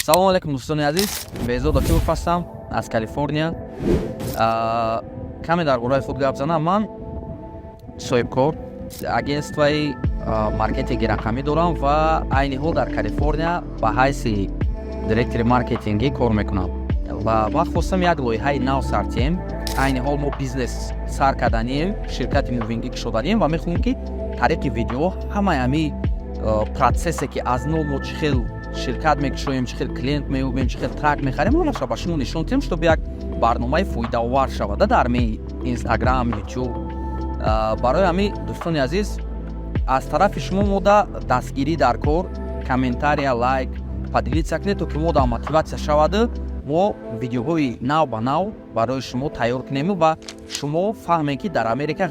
Салому алейкум, дӯстони азиз. Беҳзод Акимов ҳастам аз Калифорния. Каме дар бораи худ гап занам. Ман соҳибкор, агентствои маркетинги рақамӣ дорам ва айни ҳол дар Калифорния ба ҳайси директори маркетингӣ кор мекунам. Ва ман хостам як лоиҳаи нав сар тиҳем. Айни ҳол мо бизнес сар карданием, ширкати moving ӣ кушоданием ва мехоҳем, ки тариқи видео ҳамаи ҳамин процессе, ки аз нол мо чӣ хел ширкат мекушоем, чӣ хел клиент меёбем, чӣ хел truck мехарем, ҳамаша ба шумо нишон диҳем, чтобы як барномаи фоидаовар шавада дар ми Инстаграм, Ютуб. Барои ҳамин, дӯстони азиз, аз тарафи шумо мода дастгирӣ дар кор: комментария, лайк, поделиться кунед, то ки мо да мотиватсия шаваду мо видеоҳои нав ба нав барои шумо тайёр кунему ва шумо фаҳмем, ки дар Америка